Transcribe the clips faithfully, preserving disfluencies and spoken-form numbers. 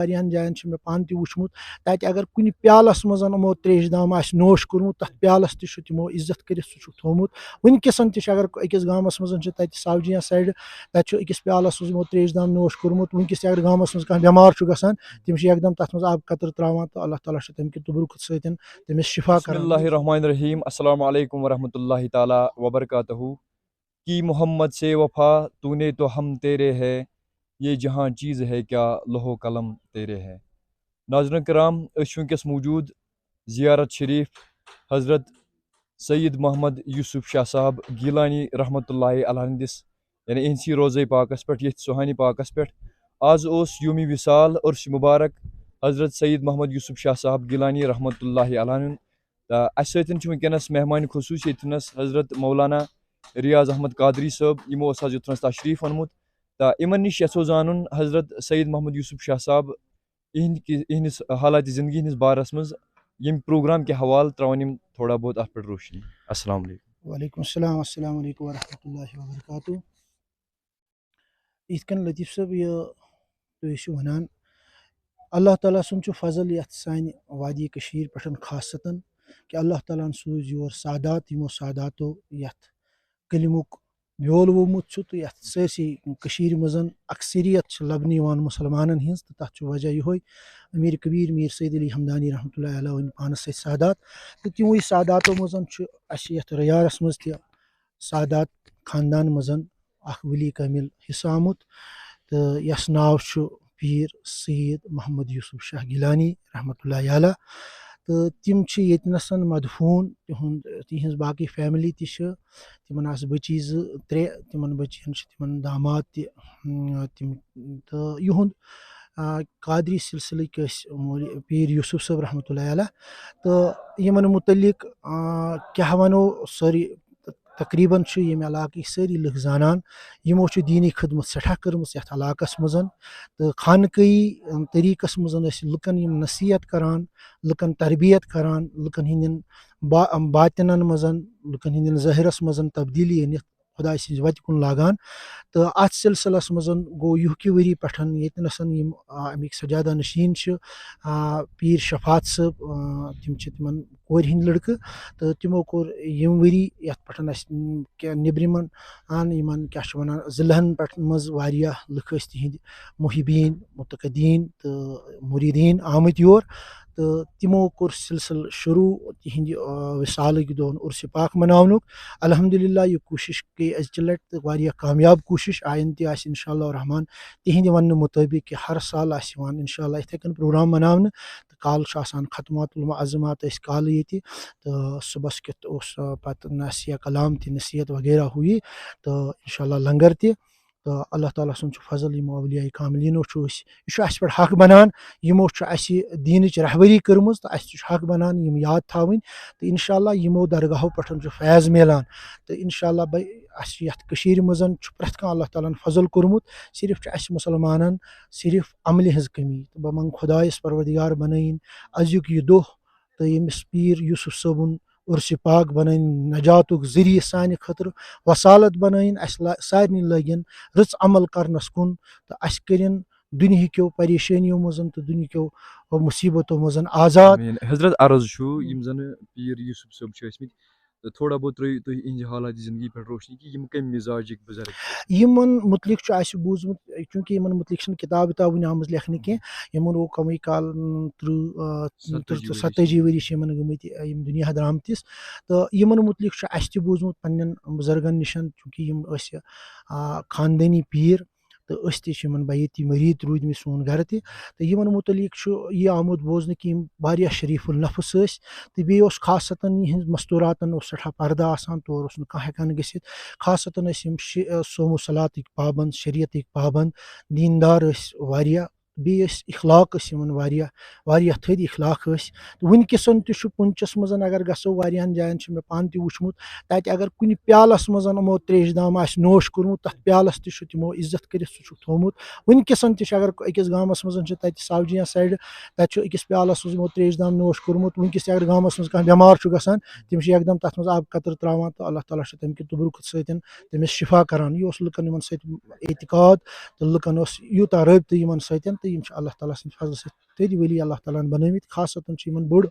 واریاہَن جایَن چھُ مےٚ پانہٕ تہِ وُچھمُت، تَتہِ اگر کُنہِ پیالَس منٛز یِمو تریشہِ دام آسہِ نوش کوٚرمُت، تَتھ پیالَس تہِ چھُ تِمو عزت کٔرِتھ سُہ چھُکھ تھوٚومُت۔ وٕنکیٚس تہِ چھُ، اگر أکِس گامَس منٛز چھُ تَتہِ ساوجی یا سایڈٕ، تَتہِ چھُ أکِس پیالَس منٛز یِمو تریشہِ دام نوش کوٚرمُت۔ وٕنکیٚس تہِ اگر گامَس منٛز کانٛہہ بٮ۪مار چھُ گژھان، تِم چھِ یکدم تَتھ منٛز آبہٕ قطرٕ ترٛاوان تہٕ اللہ تعالیٰ چھُ تَمہِ کہِ تبرُکہٕ سۭتۍ تٔمِس شفا بسم کران۔ اللہ الرحمن الرحیم۔ السلام علیکم ورحمۃ اللہ تعالیٰ وبرکاتہ۔ کی محمد سے وفا، تو نے تو ہم تیرے ہے، یہ جہاں چیز ہے کیا، لوح و قلم تیرے ہے۔ ناظرین کرام، أسۍ چھِ وٕنکیٚس موجود زیارت شریف حضرت سید محمد یوسف شاہ صاحب گیلانی رحمۃ اللہ علیہ ہٕنٛدِس، یعنی اِہنٛدسٕے روضے پاکس پٮ۪ٹھ، ییٚتھۍ سُہانی پاکس پٮ۪ٹھ۔ آز اوس یومِ وصال عرس مبارک حضرت سید محمد یوسف شاہ صاحب گیلانی رحمۃ اللہ علیہ ہُنٛد۔ تہٕ اَسہِ سۭتۍ چھِ وٕنکیٚنَس مہمان خصوٗصی ییٚتنَس حضرت مولانا ریاض احمد قادری صٲب، یِمو اوس آز یوٚتنَس تشریٖف اوٚنمُت۔ تہٕ یِمَن نِش یَژھو زانُن حضرت سید محمد یوسف شاہ صاحب، یِہِنٛدِ کہِ، یِہِنٛدِس حالاتِ زندگی ہِنٛدِس بارَس منٛز ییٚمہِ پروگرام کہِ حوالہٕ ترٛاوَن یِم تھوڑا بہت اَتھ پٮ۪ٹھ روشنی۔ السلام علیکم۔ وعلیکم السلام، السلام علیکم ورحمۃ اللہ وبرکاتہ۔ یِتھ کٔنۍ لطیف صٲب یہِ تُہۍ ٲسِو وَنان، اللہ تعالیٰ سُنٛد چھُ فضل یَتھ سانہِ وادی کٔشیٖرِ پٮ۪ٹھ خاصتاً کہِ اللہ تعالیٰ ہَن سوٗزۍ یور سادات، یِمو ساداتو یَتھ کلمُک بیول ووٚومُت چھُ تہٕ یَتھ سٲرسٕے کٔشیٖرِ منٛز اکثریت چھِ لَبنہٕ یِوان مُسلمانَن ہٕنٛز، تہٕ تَتھ چھُ وجہ یِہوٚے، أمیٖر کبیٖر میٖر سید علی ہمدانی رحمتہ اللہ علیہ ہٕنٛدۍ پانَس سۭتۍ سادات، تہٕ تِموٕے ساداتو منٛز چھُ اَسہِ یَتھ رَیارَس منٛز تہِ سادات خاندان منٛز اکھ ولی کامل حصہٕ آمُت، تہٕ یَس ناو چھُ پیٖر سید محمد یوسف شاہ گیلانی رحمتہ اللہ علیہ۔ تہٕ تِم چھِ ییٚتہِ نَسَن مدفوٗن، تِہُنٛد، تِہِنٛز باقٕے family تہِ چھِ، تِمَن آسہٕ بٔچی زٕ ترٛےٚ، تِمَن بٔچِیَن چھِ تِمَن داماد تہِ، اۭں، تِم، تہٕ یِہُنٛد، آ، قادری سلسلٕکۍ ٲسۍ مولوی پیٖر یوسف صٲب رحمتہ اللہ علیہ۔ تہٕ یِمَن مُتعلِق، آ، کیٛاہ وَنو، سٲری تقریباً چھِ ییٚمہِ علاقٕکۍ سٲری لُکھ زانان، یِمو چھِ دیٖنی خدمت سٮ۪ٹھاہ کٔرمٕژ یَتھ علاقَس منٛز، تہٕ خانقٲہی، اَم، طریٖقَس منٛز ٲسۍ لُکَن یِم نصیحت کَران، لُکَن تربیت کَران، لُکَن ہٕنٛدٮ۪ن با-، اَم، باطنَن منٛز، لُکَن ہٕنٛدٮ۪ن ظٲہِرَس منٛز تبدیٖلی أنِتھ خۄداے سٕنٛزِ وَتہِ کُن لاگان۔ تہٕ اَتھ سلسلَس منٛز گوٚو یُہُکہِ ؤری پٮ۪ٹھ ییٚتہِ نَسَن یِم، آ، اَمِکۍ سجادہ نشیٖن چھِ، آ، پیٖر شفاعت صٲب، آ، تِم چھِ تِمَن کورِ ہٕنٛدۍ لٔڑکہٕ، تہٕ تِمو کوٚر ییٚمہِ ؤری یَتھ پٮ۪ٹھ اَسہِ، م، کینٛہہ نیٚبرِمَن، آ، یِمَن کیٛاہ چھِ وَنان، ضلعن پٮ۪ٹھ منٛز واریاہ لُکھ ٲسۍ تِہِنٛدۍ محبیٖن، متقدیٖن تہٕ مُریٖدیٖن آمٕتۍ یور، تہٕ تِمو کوٚر سلسلہٕ شروٗع تِہِنٛدِ، آ، وِصالٕکۍ دۄہَن عرسِ پاک مَناونُک۔ الحمدللہ، یہِ کوٗشِش گٔے أزچہِ لَٹہِ تہٕ واریاہ کامیاب کوٗشِش۔ آیِندٕ تہِ آسہِ انشاءاللہ الرحمن تِہِنٛدِ وَننہٕ مُطٲبِق کہِ ہر سال آسہِ یِوان انشاءاللہ یِتھَے کٔنۍ پروگرام مَناونہٕ۔ تہٕ کالہٕ چھُ آسان ختمات المعظمات أسۍ کالہٕ ییٚتہِ، تہٕ صُبحَس کیُتھ اوس، آ، پَتہٕ ناسیہ کلام تہِ، نصیحت وغیرہ ہُہ یہِ، تہٕ انشاءاللہ لنگر تہِ۔ تہٕ اللہ تعالیٰ سُنٛد چھُ فضل، یِمو اولیاء کاملینو چھُ أسۍ، یہِ چھُ اَسہِ پٮ۪ٹھ حق بنان، یِمو چھُ اَسہِ دیٖنٕچ رہبری کٔرمٕژ، تہٕ اَسہِ تہِ چھُ حق بنان یِم یاد تھاوٕنۍ۔ تہٕ انشاءاللہ یِمو درگاہو پٮ۪ٹھ چھُ فیض میلان۔ تہٕ انشاءاللہ بے-، اَسہِ چھُ یَتھ کٔشیٖرِ منٛز چھُ پرٛٮ۪تھ کانٛہہ اللہ تعالیٰ ہَن فضل کوٚرمُت، صرف چھُ اَسہِ مُسلمانَن صرف عملہِ ہٕنٛز کٔمی۔ تہٕ بہٕ منٛگہٕ خۄدایَس پروردگار بنٲیِن أزیُک یہِ دۄہ تہٕ ییٚمِس پیٖر یوسف صٲبُن عرسِ پاک بنٲیِن نجاتُک ذٔریعہٕ سانہِ خٲطرٕ، وصالت بنٲیِن اَسہِ لا-، سارنٕے لٲگِن رٕژ عمل کرنَس کُن، تہٕ اَسہِ کٔرِن دُنہِکیو پریشٲنیو منٛز تہٕ دُنہِکیو مُصیبتو منٛز آزاد۔ آمین۔ حضرت، عرض چھُ، یِم زَن پیٖر یوسف صٲب چھِ ٲسمٕتۍ، تہٕ تھوڑا بہت ترٲیِو تُہۍ یِہنٛزِ حالاتِ زندگی پٮ۪ٹھ روشنی کہِ یِم کَمہِ مزاجِکۍ بُزرگ چھِ۔ یِمَن مُتعلِق چھُ اَسہِ بوٗزمُت، چوٗنٛکہِ یِمَن مُتعلِق چھِنہٕ کِتاب وِتاب وٕنہِ آمٕژ لیکھنہٕ کینٛہہ، یِمَن گوٚو کَمٕے کال، اۭں، تٕرٛہ، آ، ستٲجی تٕرٛہ تہٕ ؤری چھِ۔ ستٲجی ؤری چھِ یِمَن گٔمٕتۍ، آ، یِم دُنیا درٛامتِس۔ تہٕ یِمَن مُتعلِق چھُ اَسہِ تہِ بوٗزمُت پنٛنٮ۪ن بُزرگَن نِش، چوٗنٛکہِ یِم ٲسۍ، آ، خاندٲنی پیٖر، تہٕ أسۍ تہِ چھِ یِمَن بیعتی مُریٖد روٗدۍمٕتۍ، سون گَرٕ تہِ۔ تہٕ یِمَن مُتعلِق چھُ یہِ آمُت بوزنہٕ کہِ یِم واریاہ شریٖف النفس ٲسۍ، تہٕ بیٚیہِ اوس خاصتاً یِہِنٛز مستوٗراتَن اوس سٮ۪ٹھاہ پردٕ آسان، تور اوس نہٕ کانٛہہ ہٮ۪کان گٔژھِتھ۔ خاصتاً ٲسۍ یِم شِ-، صوم و صلاتٕکۍ پابنٛد، شریعتٕکۍ پابنٛد، دیٖندار ٲسۍ واریاہ، بیٚیہِ ٲسۍ اخلاق ٲسۍ یِمَن واریاہ، واریاہ تھٔدۍ اخلاق ٲسۍ۔ تہٕ وٕنکیٚس تہِ چھُ پُنچَس منٛز اگر گژھو، واریاہَن جایَن چھُ مےٚ پانہٕ تہِ وُچھمُت، تَتہِ اگر کُنہِ پیالَس منٛز یِمو تریشہِ دام آسہِ نوش کوٚرمُت، تَتھ پیالَس تہِ چھُ تِمو عزت کٔرِتھ سُہ چھُکھ تھوٚومُت۔ وٕنکیٚس تہِ چھُ، اگر أکِس گامَس منٛز چھُ تَتہِ ساوجی یا سایڈٕ، تَتہِ چھُ أکِس پیالَس منٛز یِمو تریشہِ دام نوش کوٚرمُت۔ وٕنکیٚس تہِ اگر گامَس منٛز کانٛہہ بٮ۪مار چھُ گژھان، تِم چھِ یکدم تَتھ منٛز آبہٕ قطرٕ ترٛاوان تہٕ اللہ تعالیٰ چھُ تَمہِ کہِ تبرُک سۭتۍ تٔمِس شفا کران۔ یہِ اوس لُکَن یِمَن سۭتۍ اعتقاد تہٕ لُکَن اوس یوٗتاہ رٲبطہٕ یِمَن سۭتۍ تہٕ یِم چھِ اللہ تعالیٰ سٕنٛدِ فضلہٕ سۭتۍ تٔتۍ ولی اللہ تعالیٰ ہن بنٲومٕتۍ۔ خاصتن چھِ یِمن بٔڑ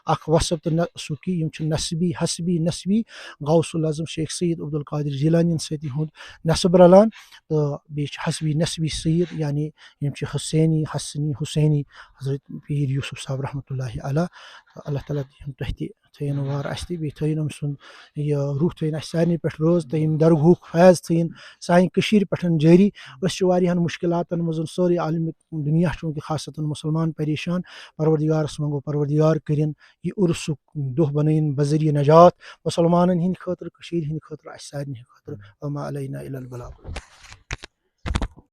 اکھ وصف تہٕ نہ سُکی، یِم چھِ نسبی، حسبی، نسبی غوث العظم شیخ سید عبدالقادر جیلانی یَن سۭتۍ یِہُنٛد نسب رلان، تہٕ بیٚیہِ چھِ حسبی نسبی سید، یعنی یِم چھِ حسینی، حسنی، حسینی حضرت پیٖر یوسف صاحب رحمتہ اللہ علیہ۔ تہٕ اللہ تعالیٰ دِیِن تۄہہِ تہِ، تھٲیِن وار اَسہِ تہِ، بیٚیہِ تھٲیِن أمۍ سُنٛد یہِ روح تھٲیِن اَسہِ سارنٕے پٮ۪ٹھ رٲض، تھٲیِن درگہُک فیض تھٲیِن سانہِ کٔشیٖرِ پٮ۪ٹھ جٲری۔ أسۍ چھِ واریاہَن مُشکِلاتَن منٛز، سٲرٕے عالمِ دُنیا چھُ وٕنکہِ خاصتاً مُسلمان پریشان۔ پروردگارَس منٛگو، پروردگار کٔرِن یہِ عُرسُک دۄہ بَنٲیِن بذریعہ نجات مُسلمانَن ہِنٛدِ خٲطرٕ، کٔشیٖرِ ہِنٛدِ خٲطرٕ، اَسہِ سارنٕے ہِنٛدِ خٲطرٕ۔ وما علینا الا البلاغ۔